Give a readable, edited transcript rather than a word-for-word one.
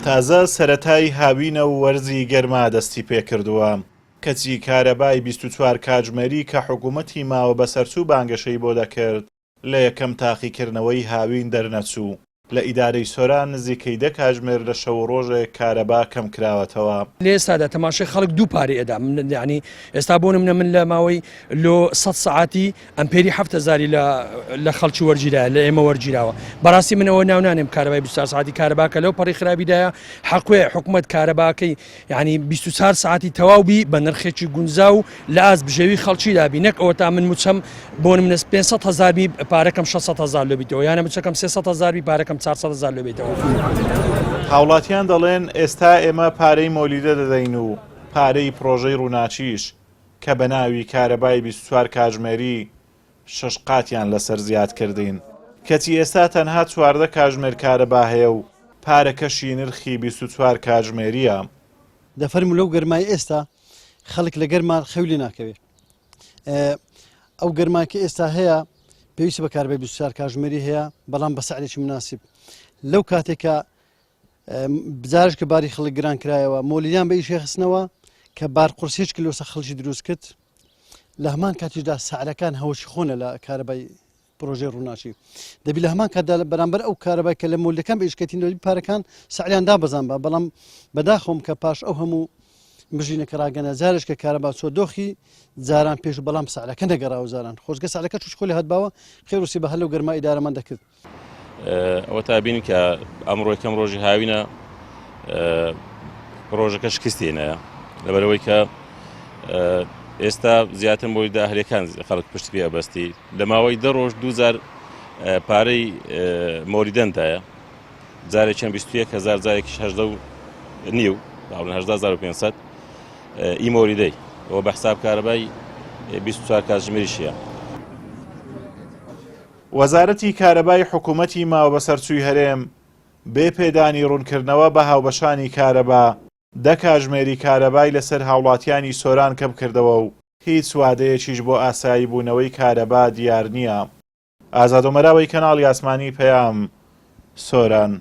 تازە سەرەتای هاوینە و وەرزی گەرما دەستی پێکردووە، کەچی کارەبای 24 کاتژمێری کە حکوومەتی ماوە بەسەرچوو بانگەشەی بۆ دەکرد، لە یەکەم تاقیکردنەوەی هاوین دەرنەچوو. لە ئیدارەی سۆران نزیکەی دە کاژمێر لە شەو و ڕۆژێک کارەبا کەمکراوەتەوە. لە ئێستادا تەماشای خەڵک دوو پارەی ئەدا من یانی ئێستا بۆ نمونە من لە ماوەی لۆ سەد سەعاتی ئەمپێری حەفت هەزاری لە لە خەڵکی وەرگیرایە لە ئێمە وەرگیراوە بەڕاستی من ئەوە ناو نانێم کارەبای 24 سەعاتی کارەباکە لەو پەڕی خراپیدایە حەقوێ حکومەت کارەباکەی یانی 24 سەعاتی تەواو بی بە نرخێکی گونجاو لە ئاست بژێوی خەڵکیدا بی نەک ئەوەتا من موچەم بۆ نمونە 500 هەزار بی پارەکەم 600 هەزار لۆ بیتەوە یانە موچەکەم 300 هەزار بی پارەکەم 400 هەزار لۆ بیتەوە. هاوڵاتیان دەڵێن ئێستا ئێمە پارەی مۆلیدە دەدەین و پارەی پڕۆژەی ڕووناکیش کە بەناوی کارەبای 24 کاژمێری شەش قاتیان لەسەر زیاد کردین کەچی ئێستا تەنها 14 کاژمێر کارەبا هەیە و پارەکەشی نرخی 24 کاژمێریە. دەفەرموو لەو گەرمای ئێستا خەڵک لە گەرما خەوی لێ ناکەوێ ئەو گەرما کە ئێستا هەیە پێویست بە کاربای 24 کاژمێری هەیە بەڵام بە سعرێکی مناسب لەو کاتێکە بجارش کە باری خەڵک گران کرایەوە مۆلیان بە ئیشێ خستنەوە کە بار قورسیش کلۆسە خەڵکی دروست کرد لە هەمان کاتیشدا سعرەکان هەوشی خۆنە لە کارەبای پرۆژەی ڕووناکی دەبی لە هەمان کاتدا لە بەرامبەر ئەو کارەبای کە لە مۆلەکان بە ئیشکەتین لەوی پارەکان سعریان دابەزان بە بەڵام بەداخۆم کە پاش ئەو هەموو مژینەکە ڕاگەنە جارش کە کارەبا چۆ دۆخی جاران پێش بەڵام سعرەکە نەگەڕاوە جاران خۆزگە سعرەکە چوش خۆلی هەت باوە خێروسی بە هەلو گەرما ئیدارەمان دەکرد. ئەوە تا بین کە ئەمڕۆ یەکەم ڕۆژی هاوینە پرۆژەکە شکستی هێنایە لەبەرەوەی کە ئێستا زیاتر بۆی داهلەکان خەڵک پشت پێ ئەبەستی لە ماوەی دە ڕۆژ دووجار پارەی مۆریدەندایە جارێکیان 21 هزار جارێکیش هەژدە و نیو باڵن 18500 ئی مۆریدەی ئەوە بە حساب کارەبای 24 کاتژمێریشیە. وەزارەتی کارەبای حکوومەتی ماوەبەسەرچووی هەرێم بێ پێدانی ڕوونکردنەوە بە هاوبەشانی کارەبا، دە کاژمێری کارەبای لەسەر هاوڵاتیانی سۆران کەمکردەوە و هیچ وادەیەکیش بۆ ئاساییبوونەوەی کارەبا دیار نییە. ئازاد ئۆمەراوەی کەناڵی ئاسمانی پەیام، سۆران.